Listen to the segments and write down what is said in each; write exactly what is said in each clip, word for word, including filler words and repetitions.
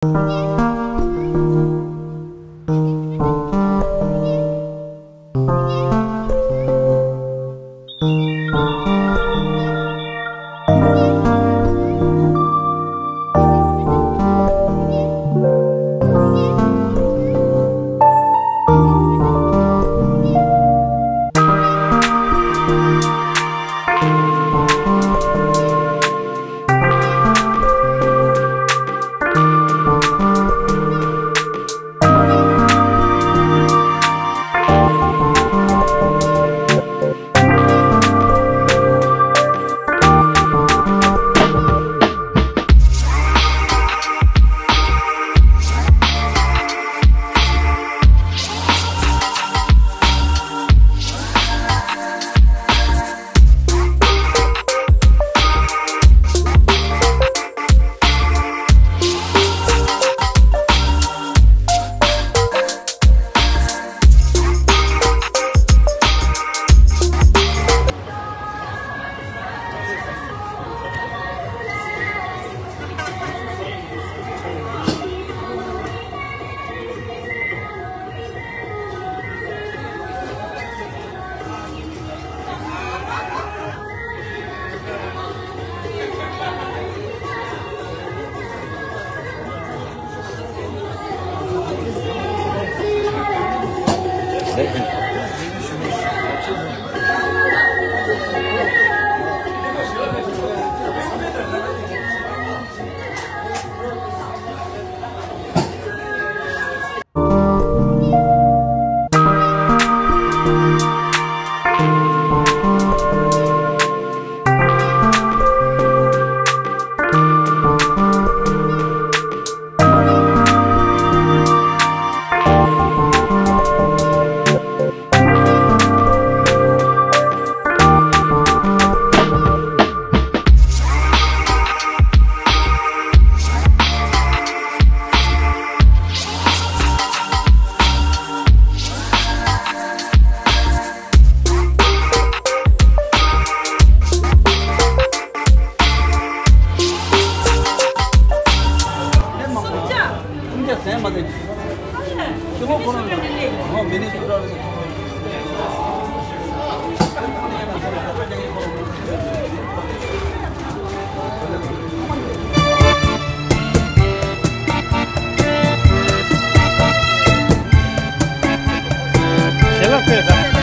ཞལ་ལག་ཕེབས་དང་།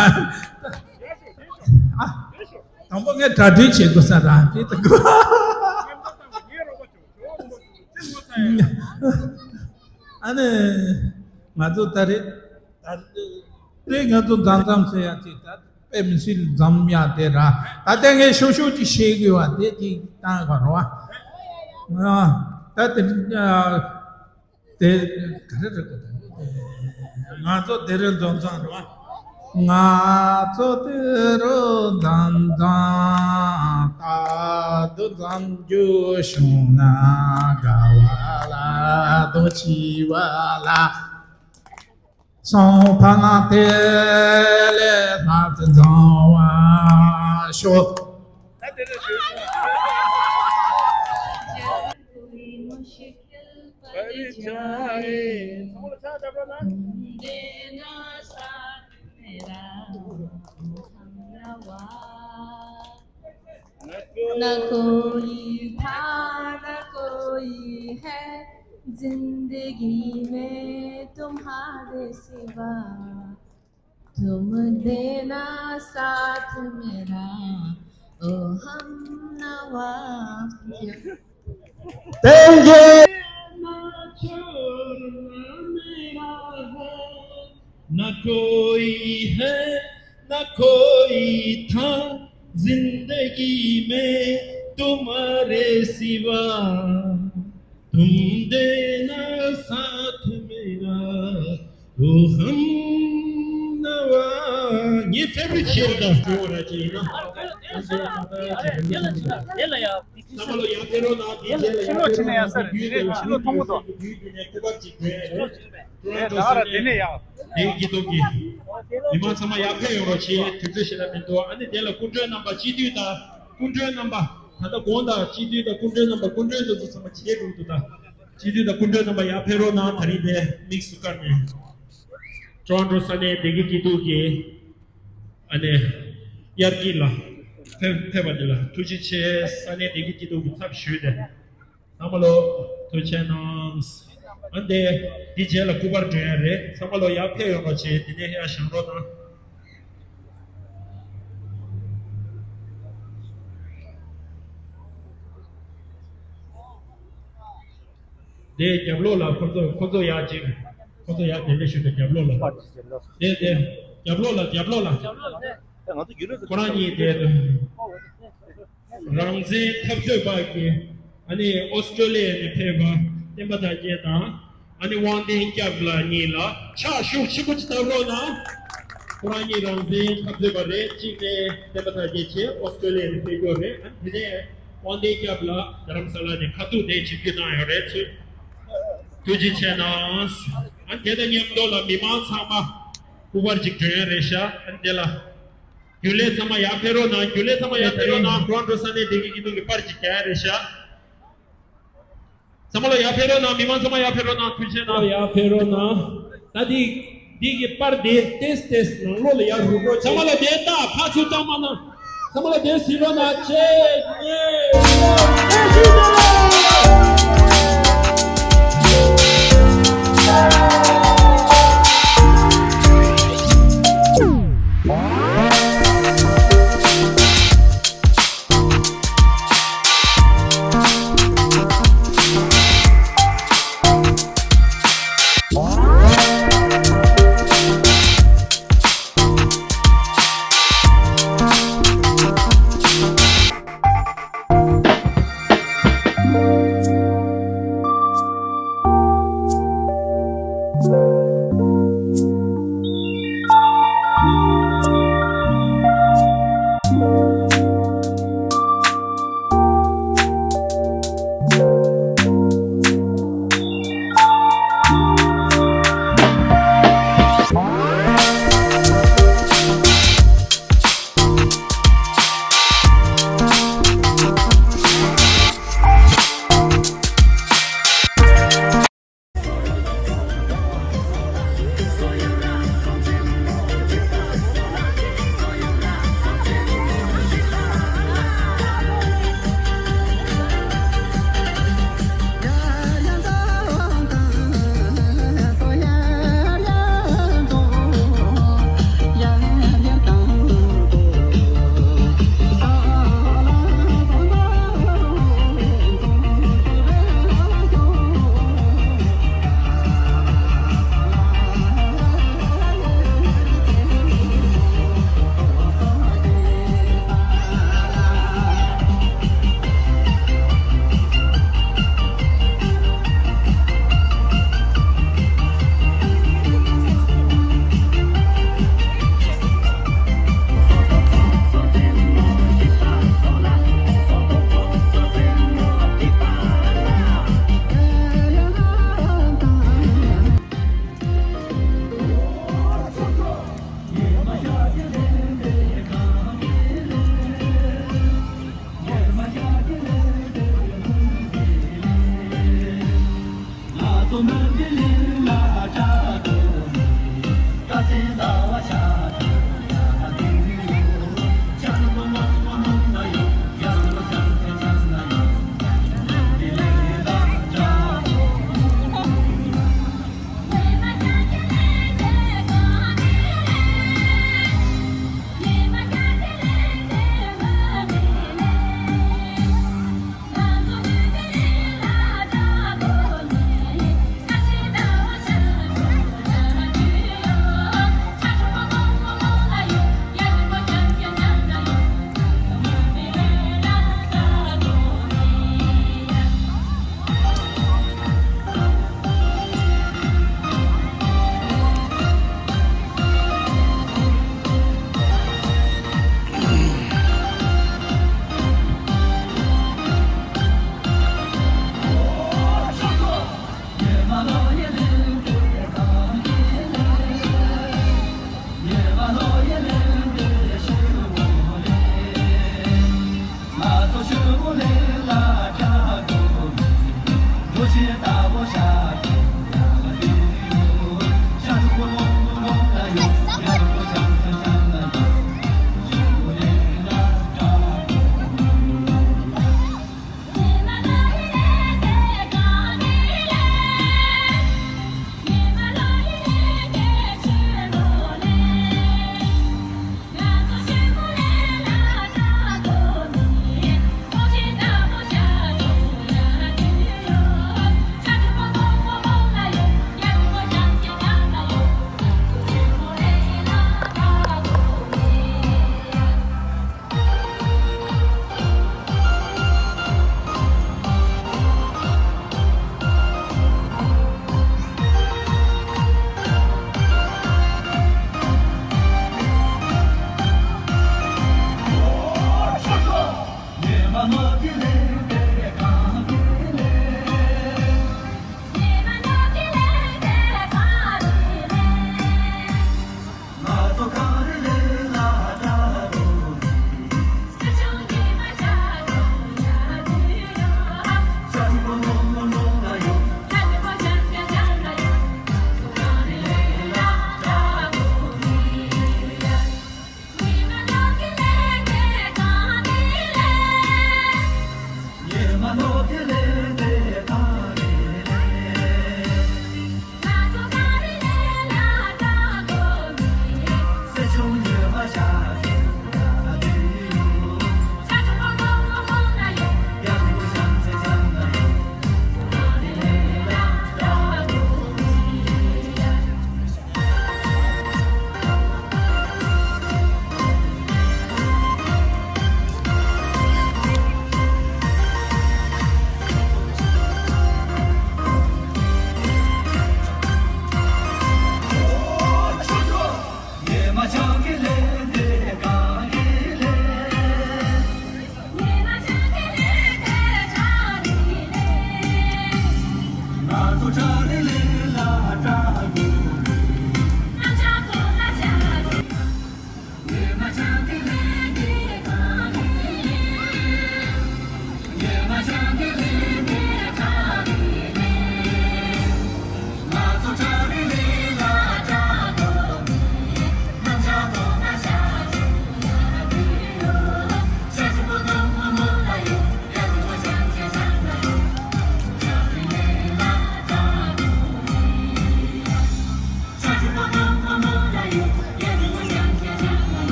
ཨ། དང་པོ་ངས་གྲ་སྒྲིག་བྱེད་དགོས་ས་རང་དེ་ལྟ་དགོས། ཨ་ནི། ང་ཚོ་ད་རེས། ད་རེས་ང་ཚོ་མཛངས་མཛངས་ཟེར་ཡ་ཅིག་ད་དཔེ་མི་སྲིད་མཛངས་ཡ་དེ་ར། ད་ལྟ་ངས་ཤོག་ཤོག་ཅིག་བཤད་དགོས་པ་དེ་ཅིག་བཏང་ག་རོ། ཨ། ད་དེ། ཨ། དེ་ག་རེ་རེད་གོ། ང་ཚོ་དེ་རིང་འཛོམས་ཚང་རེད་བ། ང་ཚོ་དེ་རིང་འཛོམས་ཚང་། ད་དུང་འཛོམས་རྒྱུ་བྱུང་ན་དགའ་བ་ལ་དང་འཆི་བ་ལ། སོང་ཕ་ན་དེ་ལས་ལྷ་ཚེ་འཛོམས་པར་ཤོག། न कोई था न कोई है, जिंदगी में तुम्हारे सिवा। तुम देना साथ मेरा, ओ हमनवा। Thank you. ना छोड़ना मेरा है, न कोई है, न कोई था जिंदगी में तुम्हारे सिवा। तुम देना साथ मेरा, ओ हमनवा। ངའི་ཕེབས་རིགས་ཤེར་དང་འགྲོ་བ་ར་ཅིག་ཡིན་ན། བསམ་བློ་ཡར་ཕེབས་རོགས་གནང་། དེའི་རྗེས་ལ་ཕྱི་ལོགས་ཕྱིན་ན་ཡག་ས་རེད། དེ་ནས་ཕྱི་ལོགས་མཐོང་གི་འདུག། ཡུལ་དེ་ནས་སྐུ་པར་ཅིག་སྤྲད། ཀྲོ་ནན་ཀྲོ་ས་གནས་བདེ་སྐྱིད་སྟོབས་ཀྱིས་མི་མང་ཚང་མ་ཡར་ཕེབས་ཡོང་རོགས་བྱེད། དུས་ཚོད་ཞེ་དྲག་མི་འདུག། ཨ་ནི་དེ་ལ་སྐུ་མགྲོན་རྣམ་པ་སྤྱི་འཐུས་དང་སྐུ་མགྲོན་རྣམ་པ། ད་ལྟ་དགོངས་དག། སྤྱི་འཐུས་དང་སྐུ་མགྲོན་རྣམ་པ། སྐུ་མགྲོན་དེ་ཚོ་ཚང་མ་བྱེད་འགྲོ་གི་འདུག། ད་སྤྱི་འཐུས་དང་སྐུ་མགྲོན་རྣམ་པ་ཡར་ཕེབས་རོགས་གནང་། དེ་རིང་དེ་དམིགས་སུ་བཀར་ནས་ཀྲོ་ནན་ཀྲོ་ས་གནས་བདེ་སྐྱིད་སྐྱིད་སྡུག་གི་ཨ་ནེ་དབྱར་སྐྱིད་ལགས་ཕེབས་ཕེབས་པ་འདི་ལ་ཐུགས་རྗེ་ཆེ། ས་གནས་བདེ་སྐྱིད་སྐྱིད་སྡུག་གི་ཚབ་ཞུས་ཏེ། ཚང་མ་ལོ་ཐུགས་རྗེ་གནང་། ཨ་ནི་འདི་རྗེས་ལ་སྐུ་པར་སྒྲོན་ཡ་རེད། ཚང་མ་ལོ་ཡར་ཕེབས་ཡོང་རོགས་བྱེད། འདི་ནས་ཡར་བཞེངས་རོགས་གནང་། དེ་རྒྱབ་ལོགས་ལ་ཁོ་ཚོ་ཁོ་ཚོ་ཡར་ཅིག་ཁོ་ཚོ་ཡར་དེ་འདྲ་ཞུ་དེ་རྒྱབ་ལོགས་ལ། དེ་དེ་རྒྱབ་ལོགས་ལ་རྒྱབ་ལོགས་ལ། ཁོ་རང་གཉིས་དེ། རང་བཙན་འཐབ་རྩོད་པ་གི་ཨ་ནི་ཨོ་སི་ཀྲོ་ལི་ཡ་ནས་ཕེབས་པ་བསྟན་པ་དར་རྒྱས་དང་། ཨ་ནི་དབང་ལྡན་སྐྱབས་ལགས་གཉིས་ལ་ཕྱག་ཤུགས་ཆེན་པོ་ཅིག་བརྡབ་རོགས་གནང་། ཁོ་རང་གཉིས་རང་བཙན་འཐབ་རྩོད་པ་རེད། གཅིག་ནས་བསྟན་པ་དར་རྒྱས་བྱས་ཨོ་སི་ཀྲོ་ལི་ཡ་ནས་ཕེབས་རྒྱུ་རེད། ཨ་ནི་དེ་ནས་དབང་ལྡན་སྐྱབས་ལགས་རྡ་རམ་ས་ལ་ནས་ཁ་ཐུག་དེ་ཆིབས་བསྒྱུར་གནང་ཡོད་རེད། ཚུལ་ཐུགས་རྗེ་ཆེ་གནང་། ཨ་ནི་དེ་དང་མཉམ་དུ་ལ་མི་མང་ཚང་མ་སྐུ་པར་ཅིག་སྒྲོན་ཡ་རེད་ཤག། ཨ་ནི་དེ་ལ། རྒྱུན་ལས་ཚང་མ་ཡར་ཕེབས་རོགས་གནང་། རྒྱུན་ལས་ཚང་མ་ཡར་ཕེབས་རོགས་གནང་། ཀྲོ་ནན་ཀྲོ་ས་གནས་བདེ་སྐྱིད་སྐྱིད་སྡུག་གི་པར་ཅིག་རྒྱག་ཡ་རེད་ཤག། ཚང་མ་ལ་ཡར་ཕེབས་རོགས་གནང་། མི་མང་ཚང་མ་ཡར་ཕེབས་རོགས་གནང་། ཐུགས་རྗེ་གནང་། ཡར་ཕེབས་རོགས་གནང་། ད་འདི་འདི་གི་པར་དེ་ཏེས་ཏེས་ནང་ལོགས་ལ་ཡར་རུབ་རོགས། ཚང་མ་ལ་དེ་ལྟ་ཕར་ཚུར་བཏང་མ་གནང་། ཚང་མ་ལ་དེ་གཟིགས་རོགས་གནང་། ཆེ་ཉེ་ཡོ་ཏེ་ཤི་ཏེ།